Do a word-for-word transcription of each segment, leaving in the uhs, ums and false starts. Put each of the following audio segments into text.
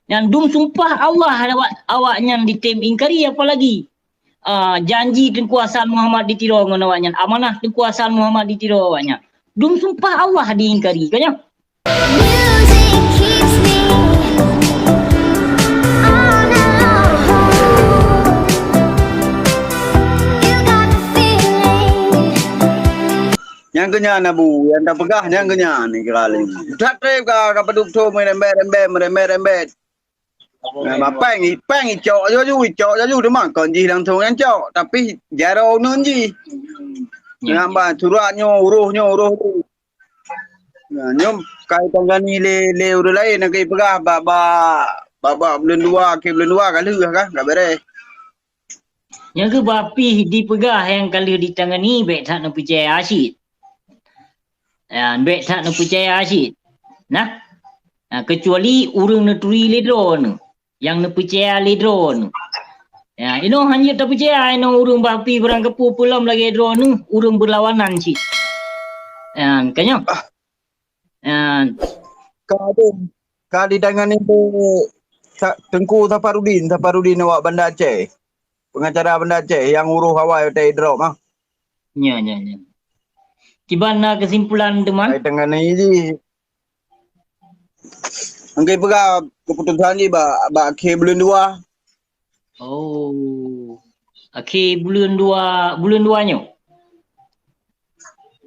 Nyan dum sumpah Allah awak, awak nyan ditem ingkari, apalagi, ah, janji Teungku Hasan Muhammad di Tiro ngon awak nyan, amanah Teungku Hasan Muhammad di Tiro awak nyan. Dum sumpah Allah diingkari, kan nyo? Music keeps me on a roll. You got the feeling. Nyang keunyan Abu, nyang tapeugah nyang keunyan ni kira lé. That trép ka, ka padub thô meurembet-rembet, meurembet-rembet. Nah, ma péng, péng icok laju, icok laju, teuma kon jih langsung nyang cok, tapi jaroe uneuen jih. Ya. Nyan ban surat nyoe, uroh nyoe, uroh tu. Nah, nyoe ka itangani lé, lé ureueng laén, nyang ka ipeugah bak, bak, bak, bak buleuen dua, akhé buleuen dua ka lheueh kan, ka beres. Nyang keuh bah pih dipeugah nyang ka lheueh ditangani, bék that neupeucaya cit. Ya, bék that neupeucaya cit. Nah, nah, keucuali ureueng neuturi lé droeneuh, nyang neupeucaya lé droeneuh. Ya, inoe hana jeuet tapeucaya, inoe ureueng bah pih barang keupeue peulom lagée droeneuh, ureueng beulawanan cit. Ya, kan nyoe. Ya. Ka dong, ka ditangani lé Sa-, Teungku Safarudin, Safarudin awak Banda Aceh. Pengacara Banda Aceh nyang uroh awai watée drop ah. Nya, nya, nya. Kiban na kesimpulan teuma? Ai tangani jih. Engkai peugah keputusan jih bak, bak akhé buleuen dua. Oh. Akhé buleuen dua, buleuen dua nyoe?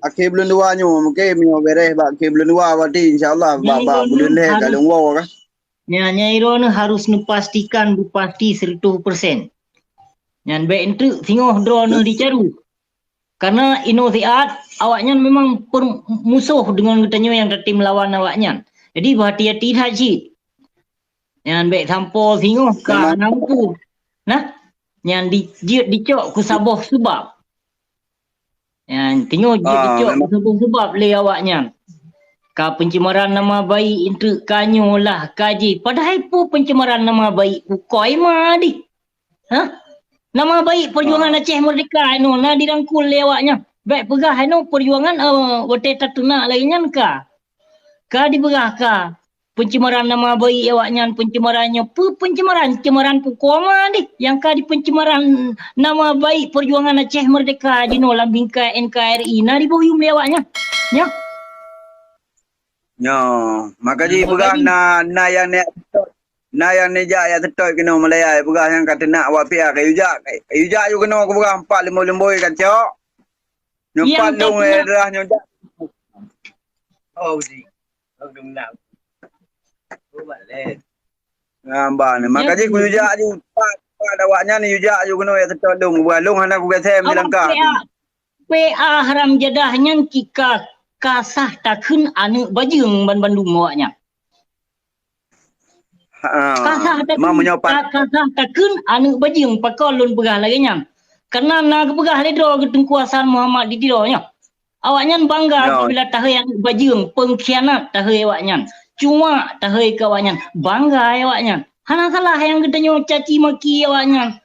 Akhé buleuen dua nyoe, mungken meunyoe beres bak akhé buleuen dua, berarti insya Allah bak, bak buleuen lhée ka lôn woe kan. Nya, nya droeneuh harus neupastikan beupasti seratus persen. Nyan bék enteuk singoh droeneuh dicaru. Karena inoe siat, awaknyan memang per-, musoh deungon geutanyoe nyang tatem lawan awaknyan. Jadi, beuhati-hati that cit. Nyan bék sampoe singoh ka hana mampu. Nah, nyan di-, jeuet dicok keu saboh seubab. Nyan teungoh jeuet dicok keu saboh seubab lé awaknyan. Ka pencemaran nama baik enteuk ka nyoe lah ka jih. Padahai peue pencemaran nama baik ukoe ma dih? Hah? Nama baik perjuangan Aceh Merdeka inoe na dirangkul lé awaknyan. Bék peugah inoe perjuangan, eh, watée tateunak lagée nyan ka. Ka dipeugah ka pencemaran nama baik awaknyan, pencemaran nyoe, peue pencemaran, cemaran pukoe ma deh nyang ka dipencemaran nama baik perjuangan Aceh Merdeka jinoe lam bingkai N K R I na diboh yuem lé awaknyan. Nyoe. Nyoe, maka jipeugah na, na nyang ni Na nyang neujak jak seutôt keunoe Malaya, peugah nyang ka teunak awak piah, kayue jak, kayue jak ju keunoe, kupeugah empat leumbôi-leumbôi ka cok. Nyoe empat lông eh, darah nyoe jak. Oh, uji. Oh, geumeunak. Oh, balek. Ngamba ni. Maka jih kuyue jak ju, pat, pat awaknyan yue jak ju keunoe jak seutôt lông, kupeugah lông hana kugasém di langkah. P A haram jadah nyan ki ka, ka sah takheun aneuk bajeueng ban bandum awaknyan. Ha, ka sah takheun, ka, ka sah takheun aneuk bajeueng, pakon lôn peugah lagée nyan. Kareuna na geupeugah lé droe geuteungku Hasan Muhammad di Tiro nyoe. Awaknyan bangga apabila tahôi aneuk bajeueng, peungkhianat tahôi awaknyan, cuak tahôi keu awaknyan, bangga awaknyan. Hana salah nyang geutanyoe caci maki awaknyan.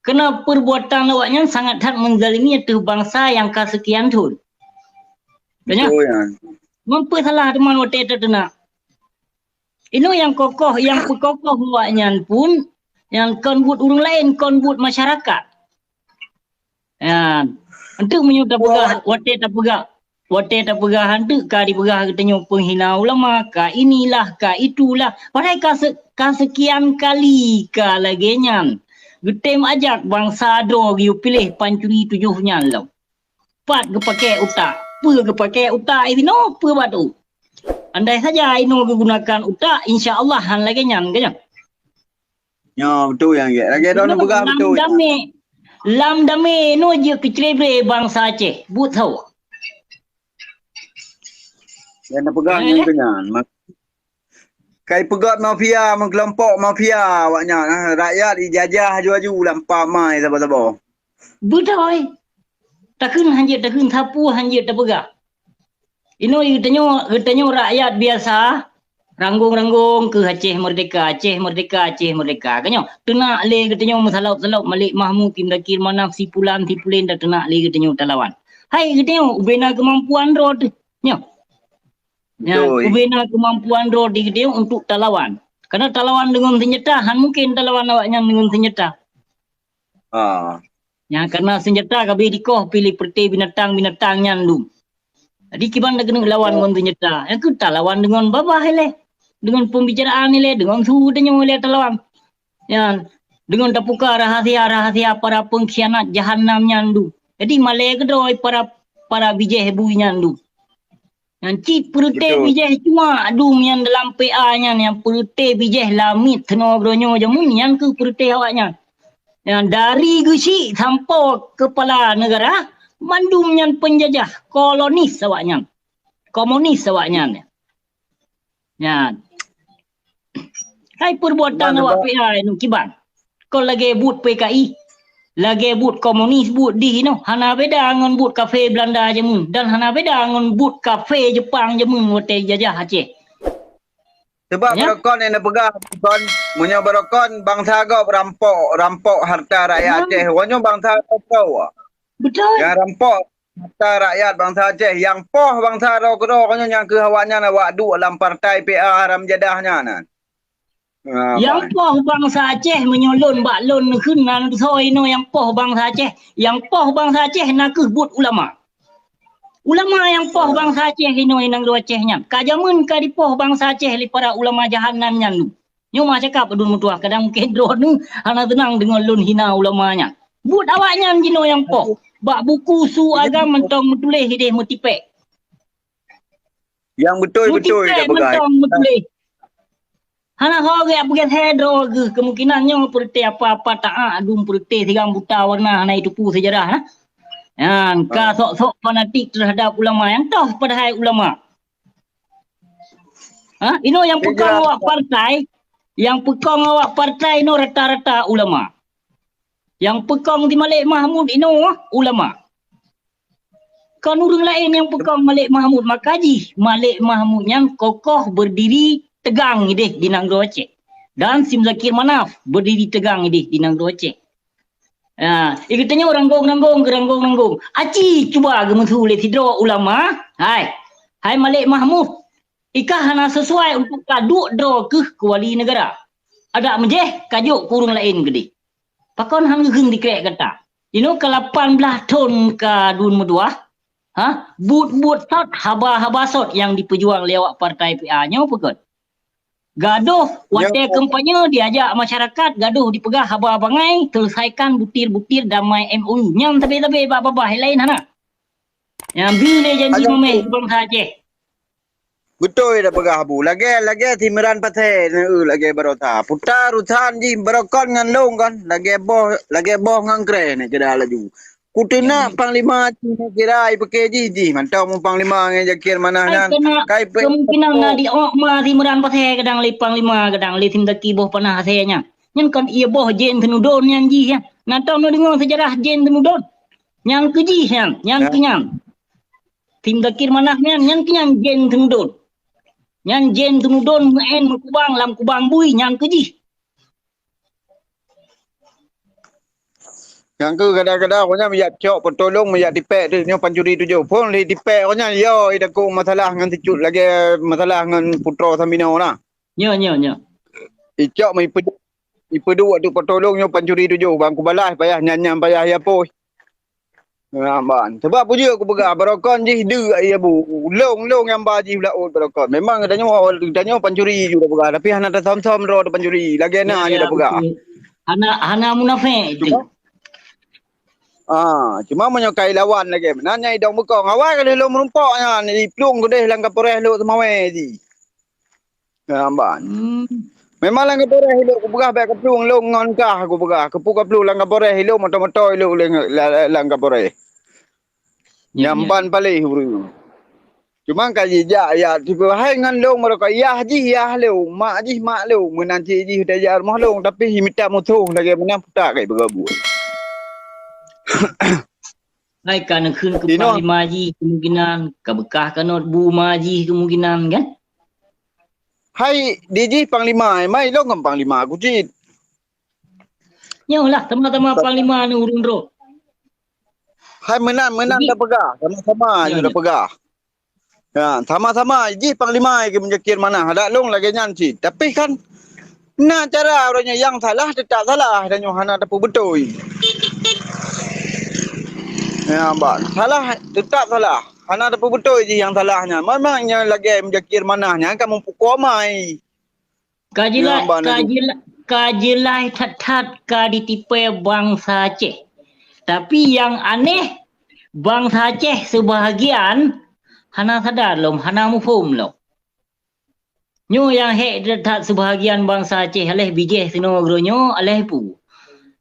Kareuna peurbuatan awaknyan sangat that meuzalimi ateueh bansa nyang ka seukian thon. Tanyoe, meupeusalah teuma watée tateunak. Inoe nyang kokoh, nyang peukokoh awaknyan pun, nyang kon buet ureuëng laén, kon buet masyarakat. Nyan, enteuk meunyoe tapeugah, watée tapeugah, watée tapeugah enteuk ka dipeugah geutanyoe peunghina ulama, ka inilah, ka itulah. Padahai ka se-, ka seukian kali ka lagée nyan. Geutem ajak bansa droe geuyue piléh pancuri tujoh nyan lom. Pat geupakée utak. Peue geupakée utak inoe, peue batu? Andai saja inoe geugunakan utak, insya Allah han lagée nyan, kan nyan? Nyoe beutôi nyang gét. Lagée droeneuh peugah beutôi. Lam damé, lam damé inoe jeuet keu celebre bansa Aceh. Buet sawa. Nyang tapeugah nyang keunyan. Kai peugét mafia, meukelompok mafia awaknyan, ah, rakyat ijajah aju-aju lam pamai saboh-saboh. Beutôi. Takheun hanjeuet, takheun sapeue hanjeuet tapeugah. Inoe geutanyoe, geutanyoe rakyat biasa, ranggong-ranggong keu Aceh Merdeka, Aceh Merdeka, Aceh Merdeka. Kan nyoe, teunak lé geutanyoe meusalop-salop Malik Mahmud, Tim Dakir Manaf, si pulan, si pulen, dan teunak lé geutanyoe talawan. Hai geutanyoe, ubena keumampuan droe teuh. Nyoe. Nyan, ubena keumampuan droe di geutanyoe untuk talawan. Karena talawan deungon seunjata, han mungken talawan awaknyan deungon seunjata. Ha. Nyan karena seunjata ka beh dikoh pih lé peureuté binatang-binatang nyan dum. Jadi kiban takeuneuk lawan ngon seunjata, nyan keuh talawan deungon babah ilée, deungon pembicaraan ilée, deungon su tanyoe ilée talawan. Nyan, deungon tapuka rahasia-rahasia para pengkhianat jahanam nyan dum. Jadi malée keudroe para, para bijéh bui nyan dum. Nyan cit peureuté Betul. bijéh cuma dum nyan dalam P A nyan, nyang peureuté bijéh lamiet seunoe geuronyoe jameun nyan keuh peureuté awaknyan. Nyan dari geuchik sampoe keupala neugara, mandum nyan penjajah, kolonis awaknyan. Komunis awaknyan. Nyan. Hai perbuatan Ban, awak ban. P A nyoe kiban. Kon lagée buet P K I, lagée buet komunis, buet dih inoe, hana beda ngon buet kafé Belanda jameun dan hana beda ngon buet kafé Jepang jameun watée jajah Aceh. Sebab Ya? barokon nyang neupeugah, kon, meunyoe barokon bansa gob rampok, rampok harta rakyat Memang. Aceh, uroe nyoe bansa gob tau. Betul. Nyang rampok harta rakyat bansa Aceh, nyang poh bansa droe keudroe nyoe nyang keuh awaknyan awak duek lam partai P A haram jadah nyan. Ha, Nyang bah. poh bansa Aceh meunyoe lôn bak lôn neukheun nan soe inoe nyang poh bansa Aceh. Nyang poh bansa Aceh na kheueh buet ulama. Ulama nyang poh Ha. bansa Aceh inoe nanggroe Aceh nyan. Ka jameun ka dipoh bansa Aceh lé para ulama jahanam nyan dum. Nyoe meucakap aduen meutuah, kadang mungken droeneuh hana seunang deungon lôn hina ulama nyan. Buet awaknyan jinoe nyang poh. Bak buku su agam mantong meutuléh ideh meutipék. Nyang beutôi-beutôi Meutipék dah peugah. mantong meutuléh. Hana ho geuyak peugah droe geuh, kemungkinan nyoe peureuté apa-apa taat, aduen peureuté sigang buta warna hana jitupu seujarah, nah. Nyan ka Ha. sok-sok fanatik terhadap ulama nyang toh padahai ulama. Ha? Inoe nyang Tiga. peukong awak partai, nyang peukong awak partai inoe rata-rata ulama. Nyang peukong di Malik Mahmud inoe ulama. Kon ureuëng laén nyang peukong Malik Mahmud, maka jih Malik Mahmud nyan kokoh berdiri tegang ideh di nanggroe Aceh. Dan Sim Zakir Manaf berdiri tegang ideh di nanggroe Aceh. Ha, i geutanyoe ranggong-ranggong, geuranggong-ranggong. Aci cuba geumeusu lé sidroe ulama, hai, hai Malik Mahmud, i kah hana sesuai untuk ka duek droe keuh keu wali neugara. Adak meujéh ka jok keu ureuëng laén keudeh. Pakon han geuheun dikrek gata? Inoe ka lapan blaih thon ka dun meuduah, ha? Buet-buet sot, haba-haba sot nyang dipeujuang lé awak partai P A nyoe peugöt. Gadoh watée Nyoe. kampanye diajak masyarakat, gadoh dipeugah haba bangai, selesaikan butir-butir damai M O U. Nyang sabe-sabe bak babah laén hana. Nyang bi lé janji Ayo. mameh bansa Aceh. Beutôi dah peugah Abu. Lagée, lagée si Imran Pasé, eh, lagée barosa. Puta urusan jih barokon ngon long kan. Lagée boh, lagée boh ngon kreh ni kira laju. Kuteunak panglima cina kira ipike jih jih mantong mu panglima ngon Jakir Manah Hai, nyan. kena Kai pe kemungkinan na diok ma si Imran Pasé kadang lé panglima kadang lé Sim Zaki boh panah asai nyan. Nyan kon iya boh Jen Seunudon nyan jih ya. Nantong na deungoe sejarah Jen Seunudon. Nyang keu jih nyan, nyang Ya. keu nyan. Sim Zakir Manah nyan, nyan keu nyan Jen Seunudon. Nyan Jen Seunudon meu'en meukubang lam kubang bui, nyan keu jih. Nyang keu kadang-kadang awak nyan meujak cok peutulông, meujak tipék tu nyoe pancuri tujoh. Phon lé tipék awak nyan, yo, idakong masalah ngon sicut lagée masalah ngon Putroe Saminoe na. Nyo, nyo, nyo. Icok meuipeuduk, ipeuduek tu peutulông nyoe pancuri tujoh. Bang kubalah payah nyan-nyan payah ya poh. Ha, ban. Sebab peue jeuet kupeugah, barokon jih deuk, ya Bu. Long-long nyang ba jih laôt barokon. Memang geutanyoe, geutanyoe pancuri ju tapeugah, tapi hana tasöm-söm droe tapancuri. Lagée na Ya, ju ya, tapeugah. betul. Hana, hana munafék itu. Cuma, ah, cuma meunyoe kai lawan lagée meunan, nyan idong beukong. Awai ka lheueh lôn meurumpok nyan, iplueng keudeh lam Kapolres Lhokseumawe jih. Lamban. Hmm. Memang lam Kapolres ilok kupeugah bèk kaplueng long ngon kah kupeugah. Keupeue kaplueng lam Kapolres ilok moto-moto ilok lé-, la-, la-, lam Kapolres. Ya, Nyang ya. ban paléh ureueng. Cuma ka jijak ya tipe hai ngon long meureuka yah jih yah long, mak jih mak long, meunan cit jih tajak rumoh long, tapi mita musoh lagèe meunan putak kai beugabui. Hai ka neukheun keu Inoe. panglima jih kemungkinan, ka beukah ka not bu ma jih kemungkinan kan? Hai, di jih panglima, mai lôn ngon panglima ku cit. Nyoe lah, teuma-teuma panglima ni ureueng droe. Hai meunan, meunan Jadi, tapeugah, sama-sama ya, ya. tapeugah. Ya, sama-sama jih panglima ke meujak kir manah, adak lôn lagèe nyan cit. Tapi kan, Na cara uroe nyoe nyang salah teutap salah, dan nyoe hana tapeubeutôi. Ya, ban. Salah teutap salah. Hana tapeubeutôi jih nyang salah nyan. Memang nyan lagèe Muzakir Manaf nyan ka meupukoe amai. Ka jeulaih, ka jeulaih that-that ka jitipèe bansa Aceh. Tapi nyang aneh, bansa Aceh seubahagian hana sadar lom, hana muphom lom. Nyoe nyang hék that-that seubahagian bansa Aceh, aléh bijéh sinoe geuronyoe, aléh peue.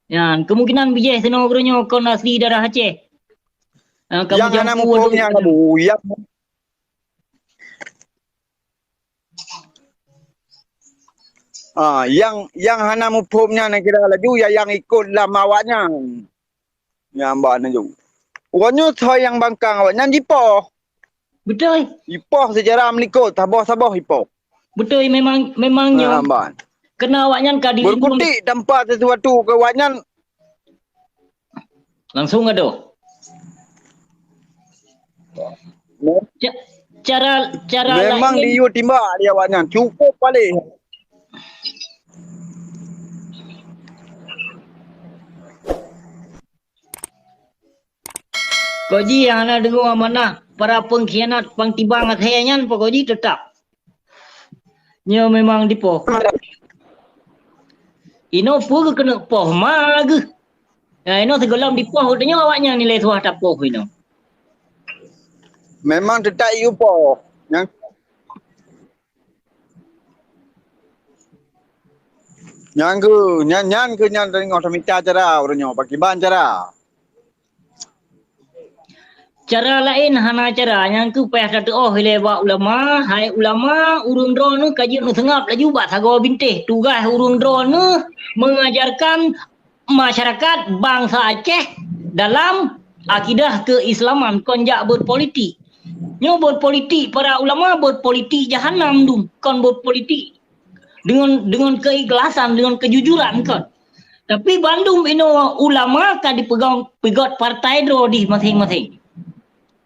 Nyan, kemungkinan bijéh sinoe geuronyoe kon asli darah Aceh. Ah, ka nyang hana muphom nyan, Abu, nyang Ah, nyang, nyang hana muphom nyan, kira laju ya nyang ikot lam awaknyan. Nyang ban laju. Uroe nyoe soe nyang bangkang awaknyan jipoh. Beutôi. Jipoh secara meulikot, saboh-saboh jipoh. Beutôi, memang, memang nyoe. Ban. Kena awaknyan ka dilindungi. Beureukutik tanpa sesuatu keu awaknyan. Langsung adoh. Ca-, cara, cara memang laén. Diyue timbak di awaknyan. Cukup paléh. Kok jih nyang hana deungoe amanah para pengkhianat pang tibang asèe nyan, pokok jih teutap. Nyoe memang dipoh. Inoe peue keuneuk poh ma geuh. Ya, inoe sigohlom dipoh, geutanyoe awaknyan nilai suah tapoh inoe. Memang teutap yue poh. Nyang, nyang keuh, nyan, nyan keuh nyan teungoh tamita cara uroe nyoe, pakiban cara. Cara laén hana cara, nyang keuh payah tateuoh ilée bak ulama, hai ulama, ureuëng droeneueh ka jeuet neuseungab laju bak sagoe bintéh. Tugaih ureuëng droeneueh mengajarkan masyarakat bansa Aceh dalam akidah keislaman, kon jak berpolitik. Nyoe berpolitik para ulama, berpolitik jahanam dum, kon berpolitik dengan, dengan keikhlasan, dengan kejujuran, kon. Tapi bandum inoe ulama ka dipegang, peugöt partai droe di masing-masing.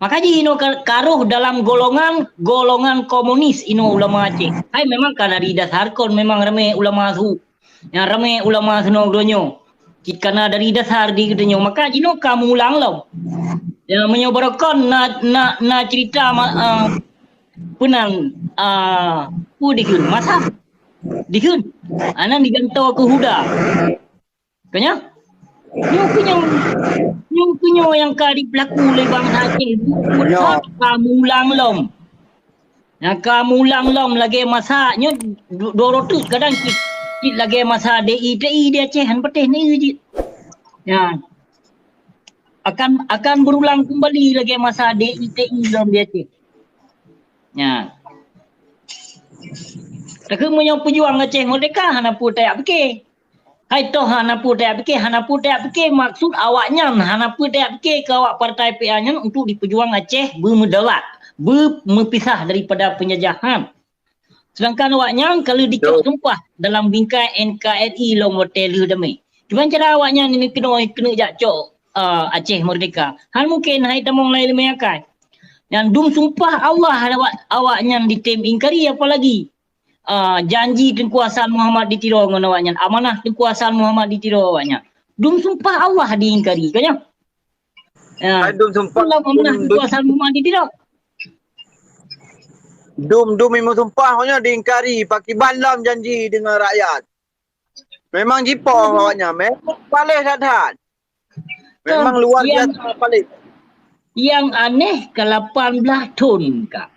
Maka jih inoe ka, ka rôh dalam golongan, golongan komunis inoe ulama Aceh. Hai memang ka dari dasar kon memang ramé ulama su. Nyang ramé ulama sinoe geutanyoe. Cit kana dari dasar di geutanyoe. Maka jinoe ka mulang lom. Ya, meunyoe barokon na, na, na cerita ma-, ah, peunan, ah, peue dikheun? Masa dikheun. Anan digantoe keu huda. Kanya? Nyoe keuh nyoe, nyoe keuh nyoe nyang ka jipeulaku lé bansa Aceh. Buet-buet hot ka mulang lom. Nyang ka mulang lom lagée masa nyoe du-, dua ratus kadang cit, cit lagée masa D I T I di Aceh, han patéh ni jih. Ya. Akan, akan berulang kembali lagée masa D I T I lom di Aceh. Ya. Takheun meunyoe peujuang Aceh Merdeka hana peue tajak pike. Hai toh hana peue tajak pike, hana peue tajak pike, maksud awaknyan hana peue tajak pike keu awak partai P A nyan untuk dipeujuang Aceh beumeudarat, beumeupisah daripada penjajahan. Sedangkan awaknyan ka lheueh dicok sumpah dalam bingkai N K R I lom watée lheueh damé. Kiban cara awaknyan ini keunoe keuneuk jak cok, ah, Aceh Merdeka? Han mungken, hai tamong lai leumé akai. Nyan dum sumpah Allah awak, awaknyan ditem ingkari, apalagi ah, janji Teungku Hasan Muhammad di Tiro ngon awaknyan, amanah Teungku Hasan Muhammad di Tiro awaknyan. Dum sumpah Allah diingkari, kan nyo? Ya. Hai dum sumpah, dum, amanah Teungku Hasan Muhammad di Tiro. Dum, dum imum sumpah nyo diingkari, pakiban lom janji dengan rakyat. Memang jipoh awaknyan, memang paléh that-that. Memang luar biasa paléh. Nyang aneh ka lapan blaih thon ka.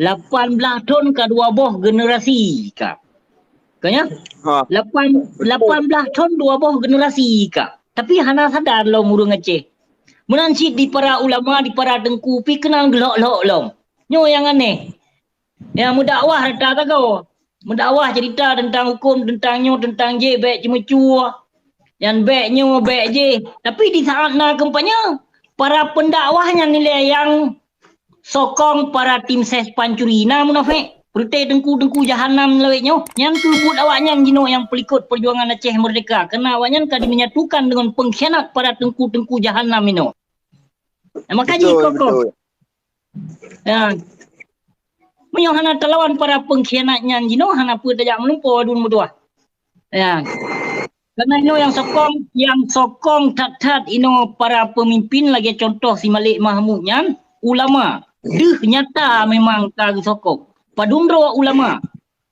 Lapan blaih thon ka dua boh generasi ka. Ka nyo? Ha. Lapan, betul. Lapan blaih thon dua boh generasi ka. Tapi hana sadar lom ureuëng Aceh. Meunan cit di para ulama, di para teungku pi keunan geulhok-lhok lom. Nyoe nyang aneh. Nyang meudakwah rata sagoe. Meudakwah cerita teuntang huköm, teuntang nyoe, teuntang jéh, bék ceumeucue. Nyan bék nyoe, bék jéh. Tapi di saat na kampanye, para pendakwah nyan ilée nyang sokong para tim ses pancuri. Na munafék, peureute teungku-teungku jahanam lawét nyoe. Nyan keuh buet awaknyan jinoe nyang peulikot peujuangan Aceh Merdeka. Keureuna awaknyan ka dimenyatukan deungon pengkhianat para teungku-teungku jahanam inoe. Nah, maka jikoh. Betul, betul. Ya. Meunyoe hana talawan para pengkhianat nyan jinoe, hana peue tajak meulumpoe aduen meutuwah. Ya. Karena inoe nyang sokong, nyang sokong that-that inoe para pemimpin lagèe contoh si Malik Mahmud nyan, ulama. Deuh nyata memang ka geusokong. Padum droe ulama.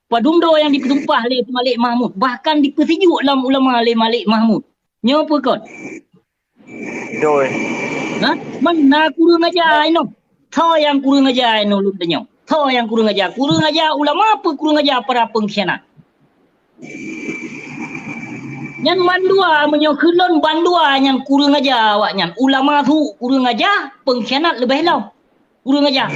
Padum droe nyang dipeusumpah lé si Malik Mahmud. Bahkan dipeusijuek lom ulama lé Malik Mahmud. Nyoe peue kon? Doi. Ha? Man na kureueng aja inoe. Soe nyang kureueng aja inoe lôn tanyong? Soe nyang kureueng aja? Kureueng aja ulama apa kureueng aja para pengkhianat? Nyan mandua meunyoe keu lôn bandua nyan kureueng aja awaknyan. Ulama su kureueng aja, pengkhianat leubeh lom. Kureueng aja.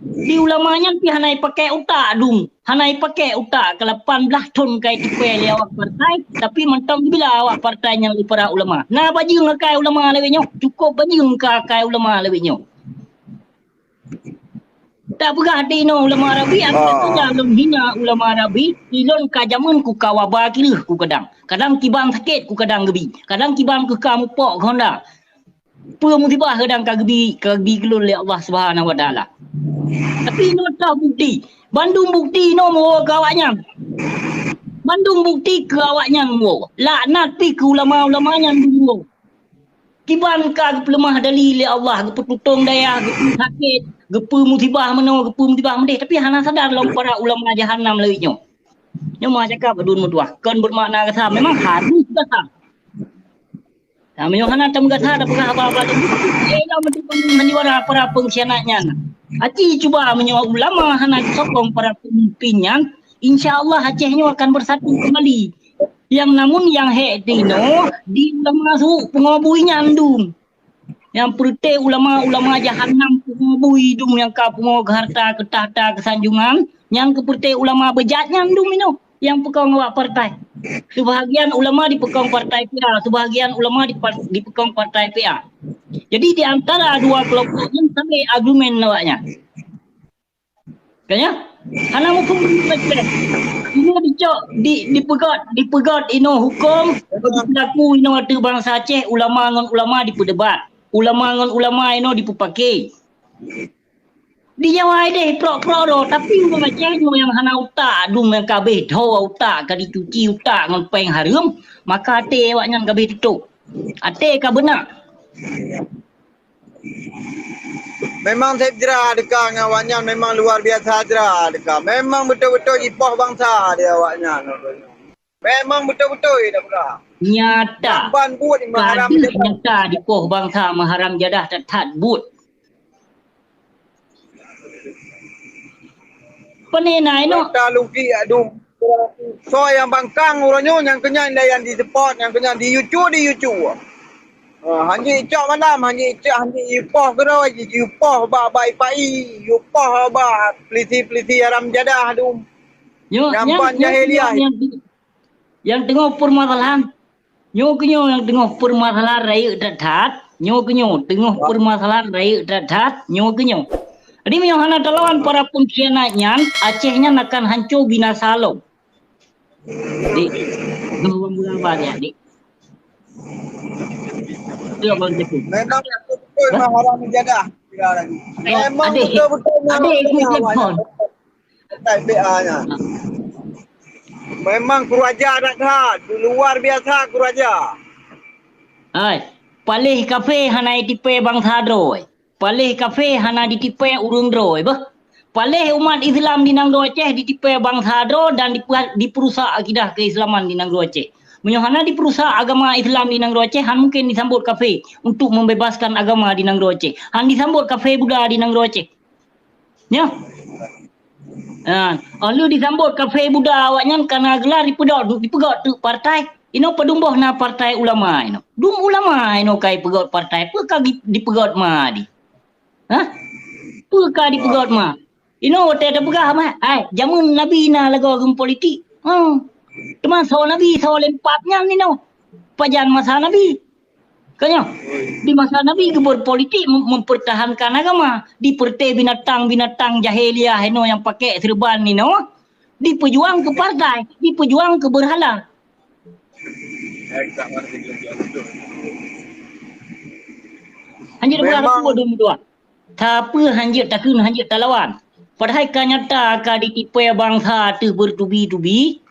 Di ulama nyan pih hana jipakèk utak dum, hana jipakèk utak, ka lapan blaih thon ka jitipèe lé awak partai, tapi mantong geubila awak partai nyan lé para ulama. Na bajeueng akai ulama lawét nyoe, cukôp bajeueng ka akai ulama lawét nyoe. Tak peugah di inoe ulama Arabi, akhé saja lôn hina ulama Arabi, ilôn ka jameun ku ka waba kireuh ku kadang. Kadang kiban sakét ku kadang geubi, kadang kiban keu ka mupok keu honda. Peue musibah kadang ka geubi, ka geubi keu lôn lé Allah Subhanahu Wa Taala. Tapi inoe toh bukti. Bandum bukti inoe meuwoe keu awaknyan. Bandum bukti keu awaknyan meuwoe. Laknat pih keu ulama-ulama nyan dum meuwoe. Kiban ka geupeuleumah dali lé Allah, geupeututong dayah, geupeusakét, geupeumusibah meunoe, geupeue musibah meudéh. Tapi hana sadar lom para ulama jahanam lawét nyoe. Nyoe meucakap aduen meutuah. Kon bermakna gata. Memang harus gata. Nah, meunyoe hana tameugah that, tapeugah haba-haba tersebut, eh, ya, menteri pengumuman juara para pengkhianat nyan. Aci cuba meunyoe ulama hana sokong para pemimpin nyan, insya Allah Aceh nyoe akan bersatu kembali. Yang namun yang hek dinoe di ulama su pungo bui nyan dum. Nyang peureuté ulama-ulama jahanam pungo bui dum nyang ka pungo keu harta, keu takhta, keu sanjungan, nyang keu peureuté ulama beujat nyan dum inoe. Nyang peukong awak partai. Sebahagian ulama dipeukong partai P A, sebahagian ulama dipa-, dipeukong partai P A. Jadi di antara dua kelompok nyan sabe argumen awaknyan. Kan ya? Hana muphom bacut. Inoe dicok, di, dipeugöt, dipeugöt inoe huköm, dipeulaku inoe ateueh bansa Aceh, ulama ngon ulama dipeudebat. Ulama ngon ulama inoe dipeupake. Di Jawa ideh prok-prok droe, tapi ureueng Aceh nyoe nyang hana utak, dum nyang ka abéh dho utak, ka dicuci utak ngon péng hareuem, maka até awaknyan ka abéh tutôp. Até ka beunak. Memang sép jra deka ngon awaknyan, memang luar biasa jra deka. Memang beutôi-beutôi jipoh bansa di awaknyan. Memang beutôi-beutôi dah peugah. Nyata. Ban buet memang haram. Ka deuh nyata dipoh bansa meuharam jadah that-that buet. Pane na inoe. Kata lungki adu. Soe nyang bangkang uroe nyoe nyang keunyan layan di spot, nyang keunyan di yucu, di yucu. Ha, hanjeuet icok malam, hanjeuet icok, hanjeuet ipoh keudroe, jipoh bak, bak ipai, ipoh bak pelisi-pelisi haram jadah tu. Nyoe, nyang ban jahiliah. Nyang, nyang teungoh peumasalahan. Nyoe keunyoe nyang teungoh peumasalahan rayeuk that-that. Nyoe keunyoe teungoh peumasalahan rayeuk that-that. Nyoe keunyoe. Jadi meunyoe hana talawan para pengkhianat nyan, Aceh nyan akan hanco binasa lom. Dik. Ngomong bulan baru ya, Dik. Memang betul-betul meuharam jadah. Memang betul-betul meuharam jadah. Memang kuraja that-that, luar biasa kuraja. Hai, paléh kafé hana jitipée bansa droe. Paléh kafé hana jitipée ureuëng droe beuh. Paléh umat Islam di nanggroe Aceh jitipée bansa droe dan dipeu-, dipeurusak akidah keislaman di nanggroe Aceh. Meunyoe hana dipeurusak agama Islam di nanggroe Aceh, han mungken disambot kafé untuk membebaskan agama di nanggroe Aceh. Han disambot kafé Buddha di nanggroe Aceh. Nyoe. Ha, óh lheueh disambot kafé Buddha awaknyan kana geular dipeudot, dipeugöt teuk partai. Inoe padum boh na partai ulama inoe. Dum ulama inoe ka ipeugöt partai, peue ka di-, dipeugöt ma di? Hah? Peue ka dipeugöt ma? Inoe watée tapeugah ma, ai, jameun Nabi na lagoe geumeupolitik. Ha. Teuma soe Nabi, soe lempap nyan inoe. Pajan masa Nabi. Ka nyoe, di masa Nabi geuber politik mem-, mempertahankan agama. Di peureuté binatang-binatang jahiliah inoe nyang pakai serban inoe, dipeujuang keu partai, dipeujuang keu beurhala. Hanjeuet beurhala dua dua. Tapi hanjeuet takheun, hanjeuet talawan. Padahai ka nyata ka ditipée bansa teuh bertubi-tubi,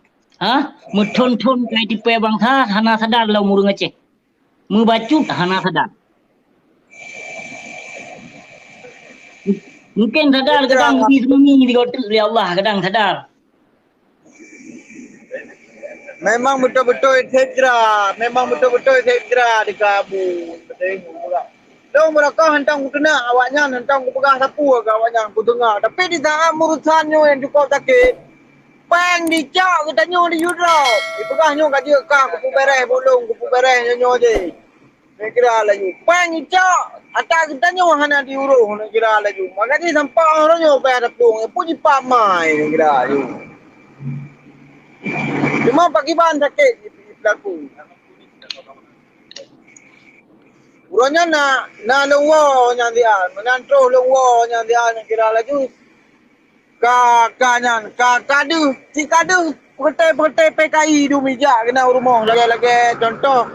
Ha? Meuthon-thon kai tipée bansa hana sadar lom ureuëng Aceh. Meubacut hana sadar. Mungkin sadar kadang di seumeumi digoteuk lé Allah, kadang sadar. Memang beutôi-beutôi setra, memang beutôi-beutôi setra di kabu. Lôn beureukoh hantom kuteunak awaknyan, hantom kupeugah sapeue keu awaknyan kuteungoh. Tapi di saat urusan nyoe nyang cukup sakét, péng dicok geutanyoe di Europe. Dipeugah nyoe ka jeuet kah, kupeubéréh bolong, kupeubéréh nyoe-nyoe jih. Neukira laju. Péng icok, ata geutanyoe hana diurôh, neukira laju. Maka jih sampôh uroe nyoe péng taplueng, peue jipak mai, neukira laju. Cuma pakiban sakét jipeulaku. Uroe nyan na, na lôn woe nyang siat, meunan troh lôn woe nyang siat, neukira laju. Ka, ka nyan, ka, ka deuh, cit ka deuh, peureuté-peureuté P K I dum ijak keunan u rumoh, lagée-lagée contoh,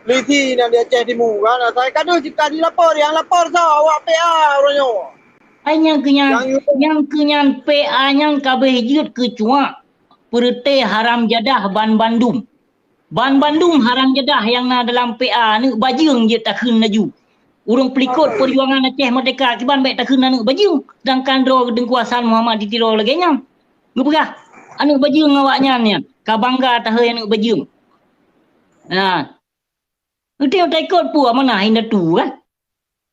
lisi nyang di Aceh Timu, kan, asai ka deuh cit ka dilapor, nyang lapor soe, awak P A uroe nyoe. Ai nyang keu nyan, nyang keu nyan P A nyan ka abéh jeuet keu cuak, peureuté haram jadah ban bandum. Ban bandum haram jadah nyang na dalam P A aneuëk bajeueng jeuet takheun laju. Ureuëng peulikot peujuangan Aceh Merdeka kiban bék takheun aneuëk bajeueng, seudangkan droe Teungku Hasan Muhammad di Tiro lagée nyan. Geupeugah, aneuëk bajeueng awaknyan nyan, ka bangga tahôi aneuëk bajeueng. Nah, geutanyoe taikot peue amanah indatu, kan?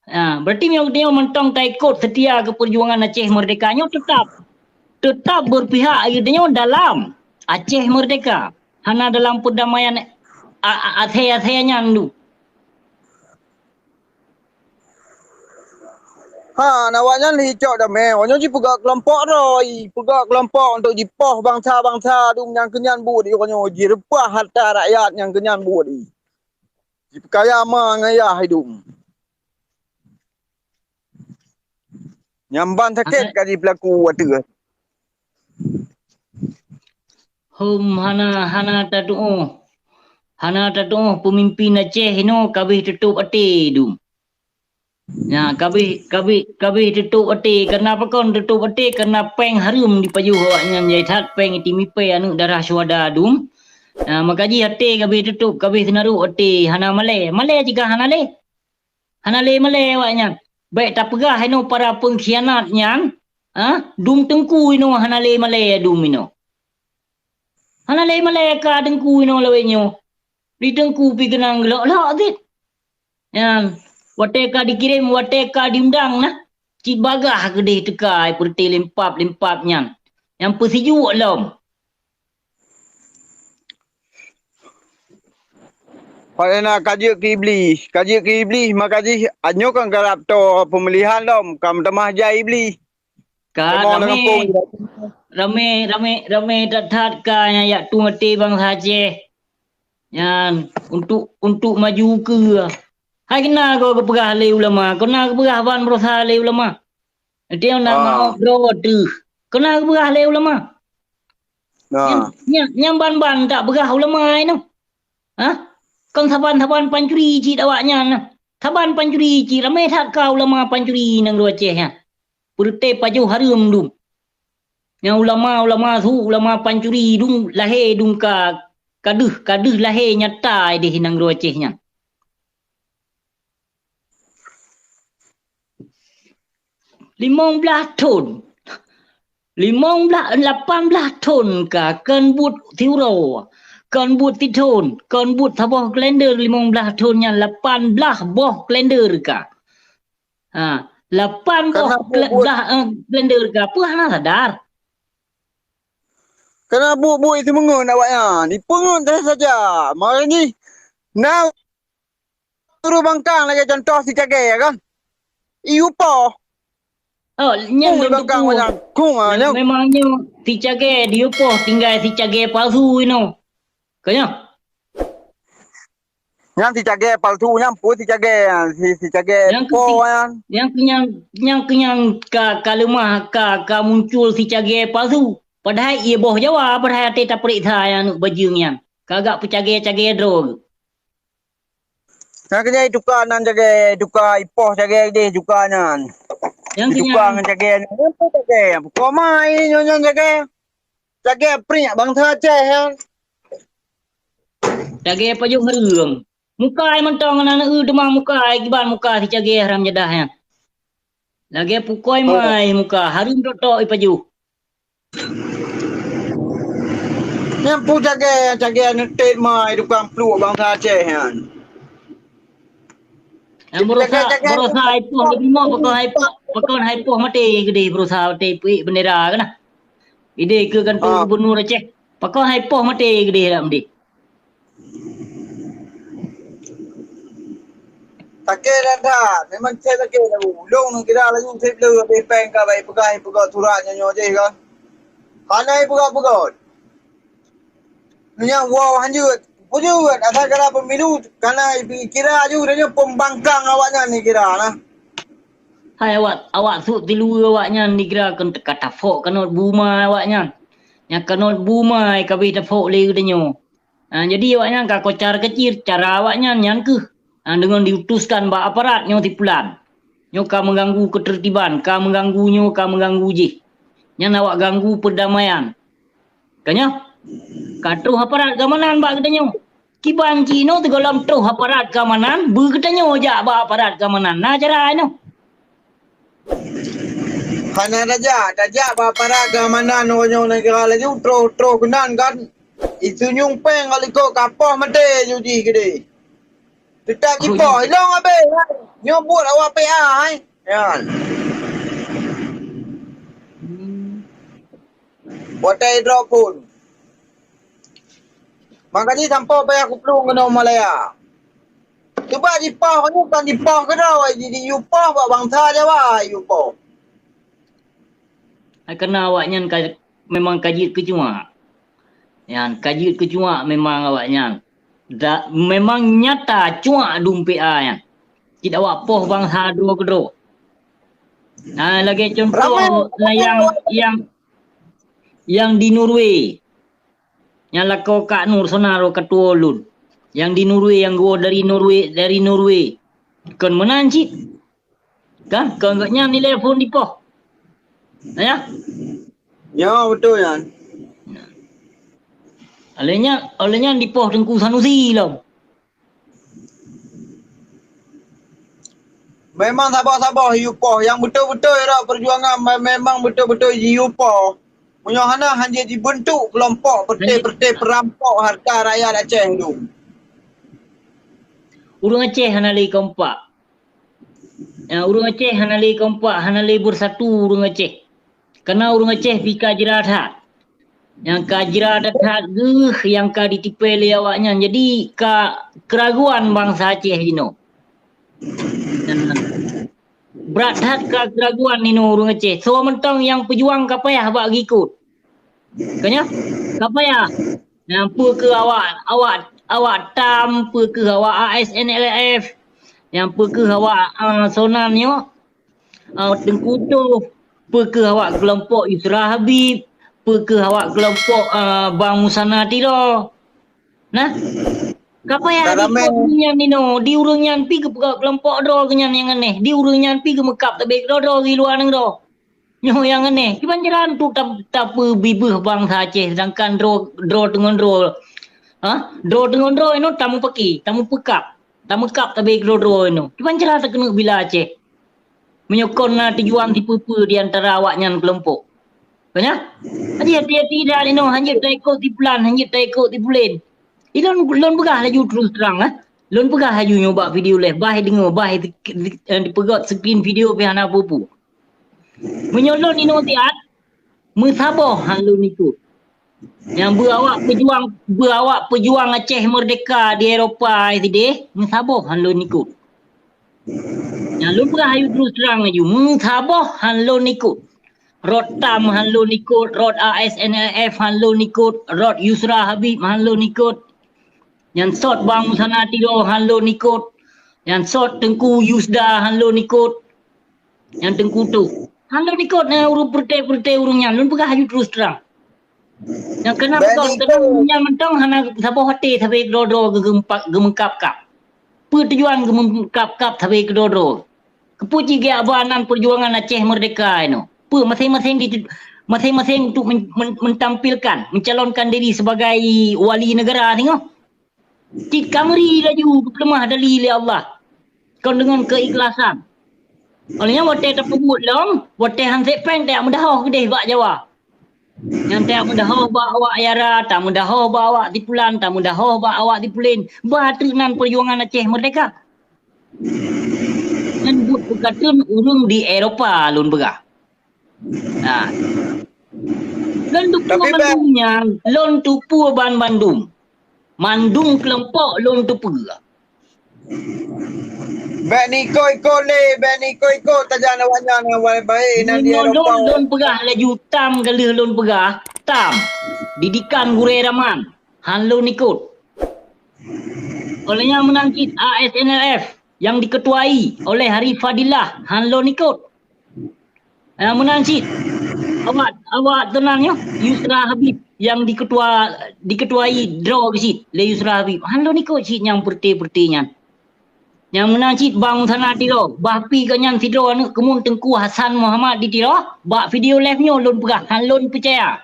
Ha, berarti meunyoe geutanyoe mantong taikot seutia keu peujuangan Aceh Merdeka nyoe, teutap, teutap beupihak geutanyoe dalam Aceh Merdeka, hana dalam peudamaian a-, a-, asée-asée nyan dum. Ha, na awaknyan lheuh cok damé, awaknyan jipeugah keulompok droe, peugah keulompok untuk jipoh bansa-bansa dum nyang keu nyan buet di uroe nyoe, jireupah hareuta rakyat nyang keu nyan buet di. Jipeukaya ma ngon yah idum. Nyang ban sakét ka jipeulaku ateueh. Hom hana, hana tatuoh. Hana tatuoh peumimpin Aceh inoe ka abéh tutôp até dum. Nya, ka abéh, ka abéh, ka abéh tutôp até. Kareuna pakon tutôp até? Kareuna péng hareuem jipajoh awaknyan, jai that péng itimipée aneuëk darah syuhada dum. Nya, maka jih até ka abéh tutôp, ka abéh teunarok até, hana malée. Malée cit ka hana lé. Hana lé malée awaknyan. Bék tapeugah inoe para peungkhianat nyan, ha? Dum teungku inoe hana lé malée dum inoe. Hana lé malée ka teungku inoe lawét nyoe. Di teungku pih keunong geulok-lok cit. Nyan, watée ka dikirém, watée ka diundang na, cit bagah keudeh teuka ai peureuté limpap-limpap nyan. Nyang peusijuek lom. Padahai na ka jeuet keu Iblih, ka jeuet keu Iblih, maka jih nyoe kan karab toe peumulihan lom, ka meutamah jai Iblih. Ka ramé, ramé, ramé, ramé that-that ka nyang jak tueng até bansa Aceh. Nyan, untuk, untuk maju keue. Hai keunan goe geupeugah lé ulama, keunan geupeugah ban beurosa lé ulama. Até na maoh droe teuh. Keunan geupeugah lé ulama. Nyan, nyan, nyan ban-ban tapeugah ulama inoe. Hah? Kon saban-saban pancuri cit awaknyan na. Saban pancuri cit, ramé that ka ulama pancuri nanggroe Aceh nyan. Peureuté pajoh hareuem dum. Nyang ulama-ulama su, ulama pancuri dum lahé dum ka, ka deuh, ka deuh lahé nyata ideh nanggroe Aceh nyan. Limong blaih thon. Limong blaih, lapan blaih thon ka, kon buet siuroe, kon buet sithon, kon buet saboh kalender limong blaih thon nyan, lapan blaih boh kalender ka. Ha, lapan boh kle-, blaih, eh, kalender ka, peue hana sadar? Kana buet-buet itu meungon awaknyan, ipeungon saja. Maka jih, na ureuëng bangkang lagée contoh si Cagée kan. Iyue poh. Oh, nyan kung di bangkang awaknyan. Kung ah, nyan. Memang nyoe si Cagée diyue poh, tinggai si Cagée palsu inoe. Ka nyoe? Nyan si Cagée palsu nyan, peue si Cagée nyan, si, si Cagée nyang keu po si, nyan. Nyang keu nyan, nyang keu nyan ka, ka leumah, ka, ka muncul si Cagée palsu. Padahai ié boh Jawa, padahai até tapeuriksa nyang aneuëk bajeueng nyan. Ka agak peucagée-cagée droe. Nyang keu nyan ituka nan Cagée, ituka ipoh Cagée deh ituka nyan. Nyang keu nyan. Ituka ngon Cagée nyan, peue Cagée nyan? Peue koma nyoe nyan Cagée? Cagée priek bansa Aceh nyan. Cagée pajoh hareuem. Muka ai mantong na neu teuma muka ai kiban muka si cagée haram jadah nyan. Lagée pukoi mai muka hareuem tok-tok ipajoh. Nyan peue cagée, cagée neutet mai tukang pluek bansa Aceh nyan. Nyang berusaha, berusaha hai poh di bimoe pakon hai poh, pakon hai poh maté geudeh berusaha maté peuék bendera keunan. Ideh keu kantor gubernur Aceh. Pakon hai poh maté geudeh dak meudeh. Takée that-that, memang cit takée that. Ulôn kira laju seb le habéh péng ka bai peugah, peugah surat nyoe nyoe jih ka. Hana peugah-peugah. Nyan wow hanjeuet. Peujeuet asai kira pemilu kana kira aju dan nyoe pembangkang awaknyan ni kira nah. Hai awak, awak suk tilu awaknyan dikira kon teuka tafok kanot buma awaknyan. Nyang kanot buma kabeh tafok lé geutanyoe. Ha, jadi awaknyan ka kocar kacir cara awaknyan nyan keuh. Ha, deungon diutuskan bak aparat nyoe si pulan. Nyoe ka mengganggu ketertiban, ka mengganggu nyoe, ka mengganggu jih. Nyan awak ganggu perdamaian. Ka nyoe, ka troh aparat keamanan bak geutanyoe. Kiban jinoe sigohlom troh aparat keamanan, beu geutanyoe jak bak aparat keamanan. Na cara nyoe. Hana tajak, tajak bak aparat keamanan uroe nyoe neugara laju troh-troh keunan kan. Isunyueng péng ka likot ka poh maté ju jih keudeh. Teutap jipoh, ilong abéh. Nyoe buet awak P A, hai. Nyan. Watée droe phon. Maka jih sampoe payah kuplueng keunoe Malaya. Cuba jipoh nyoe kan jipoh keudroe, ji, ji yupoh bak bansa Jawa yupoh. Hai keunan awaknyan ka, memang ka jeuet keu cuak. Nyan, ka jeuet keu cuak memang awaknyan. Da, memang nyata cuak dum P A nyan. Cit awak poh bansa droe keudroe. Nah, lagée contoh nyang, nyang, nyang di Norway. Nyang lakoe Kak Nur Sonar katuoe lôn. Nyang di Norway, nyang geuwoe dari Norway, dari Norway. Kon meunan cit. Kan? Kon gobnyan nilai phon dipoh. Ya? Ya, beutôi nyan. Oleh nyan, oleh nyan dipoh Teungku Sanusi lom. Memang saboh-saboh yupoh. Nyang beutôi-beutôi rot peujuangan me-, memang beutôi-beutôi jiyupoh. Meunyoe hana, hana jibeuntuk keulompok peureute-peureute peurampok hareuta rakyat Aceh nyoe. Ureuëng Aceh hana lé kompak. Ya, ureuëng Aceh hana lé kompak, hana lé beusatu ureuëng Aceh. Kareuna ureuëng Aceh pih ka jra that. Nyang ka jra that-that geuh nyang ka jitipée lé awaknyan. Jadi, ka keuraguan bansa Aceh jinoe. Brat that ka keuraguan jinoe ureuëng Aceh. Soe mantong nyang peujuang ka payah bak geuikot. Ka nyoe? Ka payah. Nyang peu kheueh awak, awak, awak tam, peu kheueh awak A S N L F. Nyang peu kheueh awak, ah, Sonan nyoe. Ah, Teungku Utoh, peu kheueh awak keulompok Yusra Habib, peu kheueh awak keulompok, ah, Bang Musana Tiro. Nah, ka payah di ureuëng nyan ninoe, di ureuëng nyan pih geupeugah keulompok droe geuh nyan nyang aneh, di ureuëng nyan pih geumeukab tabé keudroe-droe di luwa nanggroe. Nyoe nyang aneh, kiban jalan tu ta-, tapeubibeuh bansa Aceh, sedangkan droe, droe teungon droe. Ha? Droe teungon droe inoe tamupaki, tamupeukab, tameukab tabé keudroe-droe inoe. Kiban jalan takeuneuk bila Aceh. Meunyoe kon na tujuan sipeue-peue di antara awaknyan keulompok. Ka nyan? Jadi hati-hati dah linoe, hanjeuet taikot si pulan, hanjeuet taikot si pulen. Ilôn, lôn peugah laju terus terang, eh. Lôn peugah laju nyoe bak video leh, bah deungoe, bah di, di, eh, dipeugöt screen video pih hana peue-peue. Meunyoe lôn inoe siat, meusaboh han lôn ikot. Nyang beu awak peujuang, beu awak peujuang Aceh Merdeka di Eropa sideh, meusaboh han lôn ikot. Nyang lôn peugah ayue terus terang laju, meusaboh han lôn ikot. Rot tam han lôn ikot, rot A S N L F han lôn ikot, rot Yusra Habib han lôn ikot. Nyang sot Bang Musana Tiro han lôn ikot. Nyang sot Teungku Yusda han lôn ikot. Nyang Teungku Utoh. Han lôn ikot, eh, ureuëng peureute-peureute ureuëng nyan. Lôn peugah ayue terus terang. Nyang keunan beutôi, keunan nyan mantong hana saboh até sabe droe-droe geu-, geumeukab-, geumeukab-kab. Peue tujuan geumeukab-kab sabe keudroe-droe? Keupeue cit geujak ba nan peujuangan Aceh Merdeka inoe? Peue maséng-maséng di, masing-masing untuk men-, men-, mentampilkan, mencalonkan diri sebagai wali negara singoh. Cit ka meuri laju geupeuleumah dali lé Allah. Kon deungon keikhlasan. Oleh nyan watée tapeubuet lom, watée han sép péng tajak meudahoh keudeh bak Jawa. Nyan tajak meudahoh bak awak Yara, tameudahoh bak awak Sipulan, tameudahoh bak awak Sipulen. Bah treuk nan peujuangan Aceh Merdeka. Nyan buet peukateun ureuëng di Eropa lôn peugah. Ha. Lôn tupeue Tapi, Bang, mandum nyan, lôn tupeue ban mandum. Mandum keulompok lôn tupeue. Bèk nikot-ikot lé, bèk nikot-ikot sajan awaknyan nyang baik-baik nan di Meunyoe lôn, Eropa. Lôn peugah laju tam ka lheueh lôn peugah, tam. Didikan gurée raman, han lôn ikot. Oleh nyan meunan cit A S N L F nyang diketuai oleh Arif Fadillah, han lôn ikot. Ah, meunan cit. Awak, awak teunang nyoe, Yusra Habib nyang diketua-, diketuai droe cit lé Yusra Habib. Han lôn ikot cit nyang peureuté-peureuté nyan. Nyang meunan cit bang Musana Tiro, bah pi geuh nyan sidroe aneuk keumun Teungku Hasan Muhammad di Tiro, bak video live nyoe lôn peugah, han lôn peucaya.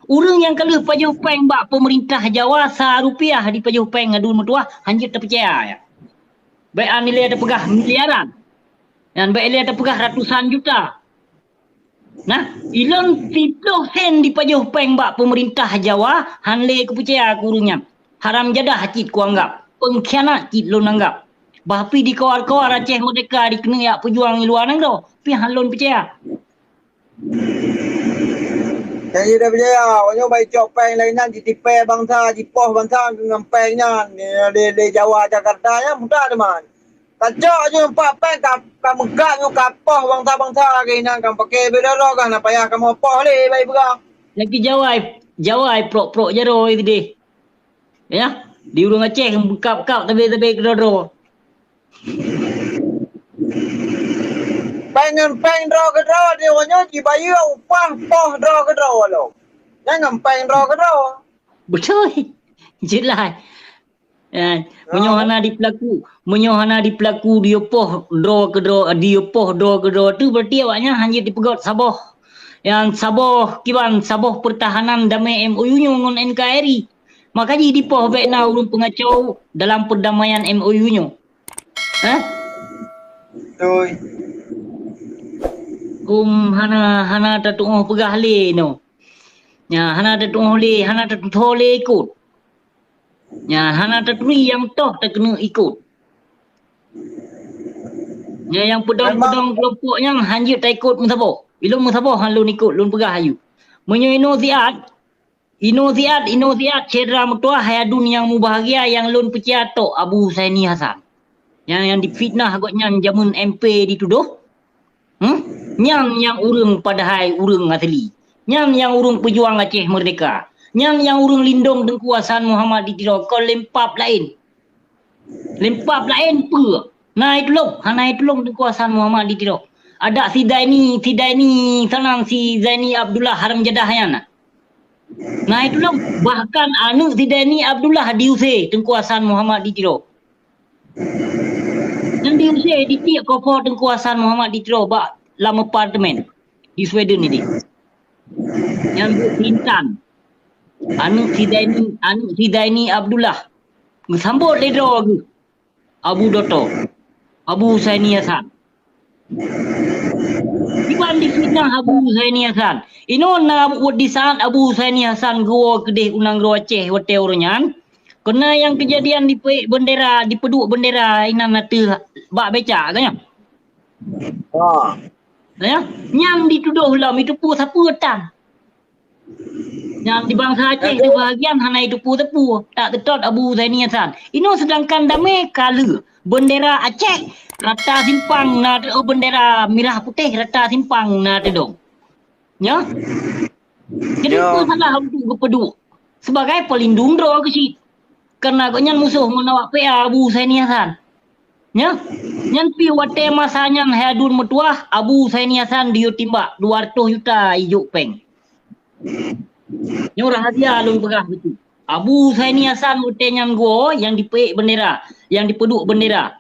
Ureuëng nyang ka lheueh pajoh péng bak peumeurintah Jawa sa rupiah dipajoh péng aduen meutuwah, han jeuet tapeucaya. Bèk an ilée tapeugah miliaran. Nyan bèk ilée tapeugah ratusan juta. Nah, ilôn siplôh sen dipajoh péng bak peumeurintah Jawa, han lé kupeucaya keu ureuëng nyan. Haram jadah cit kuanggab, peungkhianat cit lôn anggab. Bah pi dikawar-kawar Aceh Merdeka dikeuneuk jak peujuang i luwa nanggroe, pih han lôn peucaya. Nyang jidapeucaya, nyoe bai cok péng lagée nyan jitipée bansa, jipoh bansa ngon péng nyan, lé, lé Jawa Jakarta nyan mudah teuma. Kacok jeuet pat péng ka, ka meukat nyoe kapoh bansa-bansa lagée nyan, ka pake beda roh ka na payah kamoe poh lé bai peugah. Lagi jawai, jawai prok-prok jaroe sideh. Ya, di ureuëng Aceh beukab-kab tabe-tabe keudroe-droe. Péng ngon péng droe keudroe di nyoe jibayeue upah poh droe keudroe lom. Nyan ngon péng droe keudroe. Beutôi. Jeulaih. Ya, meunyoe hana dipeulaku, meunyoe hana dipeulaku diyue poh droe keudroe, diyue poh droe keudroe tu berarti awaknyan hana jeuet dipeugot saboh. Nyang saboh kiban saboh peurtahanan damé M O U nyoe ngon N K R I. Maka jih dipoh bèk na ureuëng peungacau dalam peurdamaian M O U nyoe. Hah? Beutôi. Kum hana, hana tatuoh peugah lé nyoe. Nya, hana tatuoh lé, hana tatuoh lé ikot. Nya, hana taturi nyang toh takeuneuk ikot. Nya, nyang peudong-peudong kelompok nyan han jeuet taikot meusaboh. Ilôn meusaboh han lôn ikot, lôn peugah ayue. Meunyoe inoe siat, inoe siat, inoe siat, syedara meutuwah hai aduen nyang mubahgia nyang lôn peucaya tok Abu Husaini Hasan. Nyang, nyang difitnah gobnyan jameun M P ditudoh. Hmm? Nyan nyang ureuëng padahai ureuëng asli. Nyan nyang ureuëng peujuang Aceh Merdeka. Nyan nyang ureuëng lindong Teungku Hasan Muhammad di Tiro kon lempap laén. Lempap laén peue? Na itulông, hana itulông Teungku Hasan Muhammad di Tiro. Adak si Zaini, si Zaini, sanan si Zaini Abdullah haram jadah nyan. Na itulông, bahkan aneuk si Zaini Abdullah diusé Teungku Hasan Muhammad di Tiro. Nyan diusé ditiek kopo Teungku Hasan Muhammad di Tiro bak lam apartemen di Sweden nideh. Nyan buet Intan. Aneuk si Zaini, aneuk si Zaini Abdullah. Geusambot lé droe geuh Abu Doto, Abu Husaini Hasan. Kiban difitnah Abu Husaini Hasan. Inoe na buet di saat Abu Husaini Hasan geuwoe keudeh u nanggroe Aceh watée uroe nyan. Keunan nyang keujadian dipeuék bendera, dipeuduek bendera inan ateueh bak becak, ka nyan? Ha. Ya, nyang ditudoh lom itu peue sapeue tan. Nyang di bansa Aceh teubahagian hana iteupeue-teupeue, tak teutot Abu Zaini Hasan. Inoe sedangkan damé ka lheueh bendera Aceh rata simpang na teu-, oh, bendera mirah putéh rata simpang na teudong. Nyoe. Jadi, ya, peue salah untuk geupeuduek? Sebagai pelindung droe keuh cit. Karena gobnyan musoh ngon awak P A Abu Husaini Hasan. Nyoe. Nyan pih watée masa nyan hai aduen meutuwah, Abu Husaini Hasan diyue timbak dua ratus juta ijok péng. Nyoe rahasia lôn peugah beutôi. Abu Husaini Hasan watée nyan geuwoe nyang dipeuék bendera, nyang dipeuduek bendera.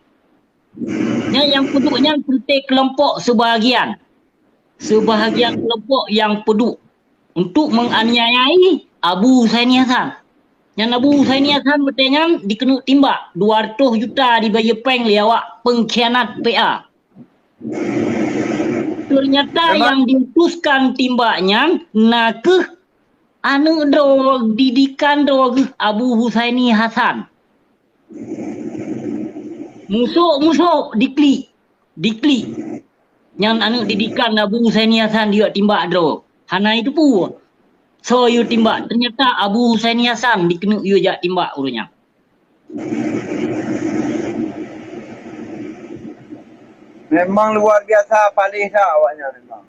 Nyan nyang peuduek nyan peureute keulompok seubahagian. Sebahagian kelompok yang peuduek untuk menganiayai Abu Husaini Hasan. Nyan Abu Husaini Hasan watèe nyan dikeuneuk timbak dua ratus juta dibayeue péng lé awak pengkhianat P A. Ternyata yang diutuskan timbak nyan nakeuh aneuk droe, didikan droe geuh Abu Husaini Hasan. Musok-musok diklik, diklik. Nyan aneuk didikan Abu Husaini Hasan diyue timbak droe. Hana jiteupeue soe yue timbak. Ternyata Abu Husaini Hasan dikeuneuk yue jak timbak ureueng nyan. Memang luar biasa paléh that awaknyan memang.